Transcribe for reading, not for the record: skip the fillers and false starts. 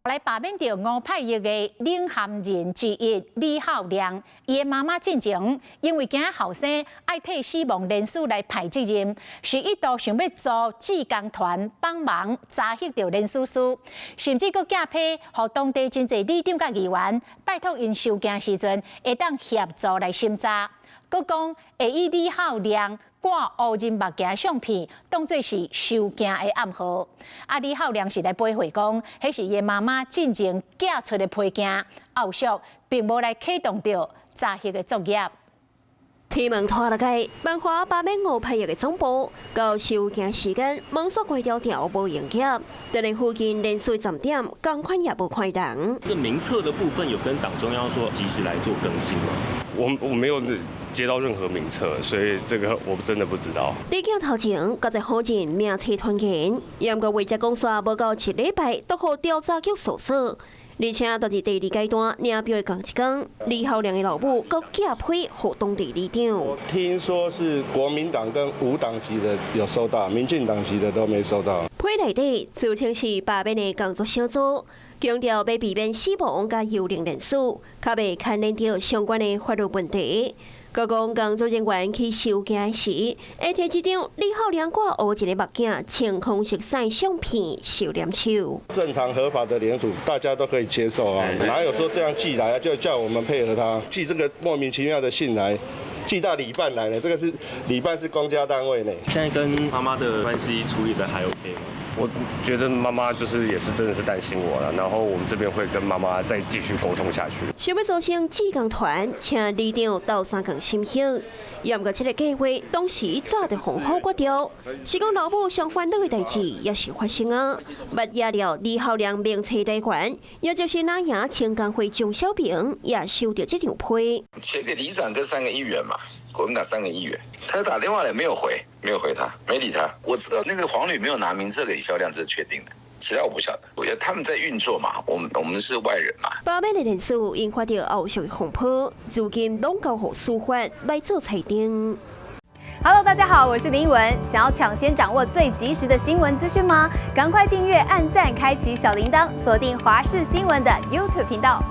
來罷免著吳霈玉的領銜人之一李孝亮，伊的媽媽進前因為驚後生愛替死亡連署來排責任，是一度想欲組志工團幫忙查翕著連署書，甚至閣寄批予當地真濟里長佮議員，拜託𪜶收件時陣會當協助來審查。閣講會以李孝亮掛烏人目鏡相片當做是收驚的暗號。啊，李孝亮是來駁回講，彼是伊媽媽進前寄出的批件，後續並無來啟動著查翕的作業。鐵門拖落街，萬華罷免吳霈玉的總部，到收件時間，門鎖關牢牢無營業，就連附近連鎖站點，仝款也無看人。這個名冊的部分有跟黨中央說及時來做更新嗎？我沒有接到任何名冊，所以這個我真的不知道。佇鏡頭前，閣在否認名冊傳言，毋過記者講煞無夠一禮拜，都予調查局搜索。而且，就是第二階段領標的仝一工，李孝亮的老母閣寄批予當地里長。我聽說是國民黨跟無黨籍的有收到，民進黨籍的都沒收到。批內底自稱是罷免的工作小組，強調欲避免死亡佮幽靈連署，較袂牽連著相關的法律問題。閣講工作人員去收件時，會提一張李孝亮掛烏一个目鏡、穿空色衫相片受聯手。正常合法的聯署，大家都可以接受啊，哪有說這樣寄來啊，就叫我們配合他寄這個莫名其妙的信來，寄到里辦來了，這個是里辦是公家單位呢。現在跟媽媽的關係處理得還 OK 嗎？我覺得媽媽就是也是真的是擔心我了，然後我們這邊會跟媽媽再繼續溝通下去。想欲組成志工團，請里長鬥相共審核，毋過這個計劃當時早就紅火割掉，是講老母上煩惱的代誌也是發生啊。捌掖了李孝亮名冊來源，也就是那營青工會鍾小平也收著這張批。寫給里長跟三個議員嘛，國民黨三個議員，他打電話來沒有回，沒有回他，沒理他。我知道那個黃旅沒有拿名冊給李孝亮，這是確定的。其他我不曉得，我覺得他們在運作嘛，我們是外人嘛。罷免的連署引發著後續風波，如今攏交予司法來做裁定。 Hello，大家好，我是林文。想要搶先掌握最及時的新聞資訊嗎？趕快訂閱、按讚、開啟小鈴鐺，鎖定華視新聞的 YouTube 頻道。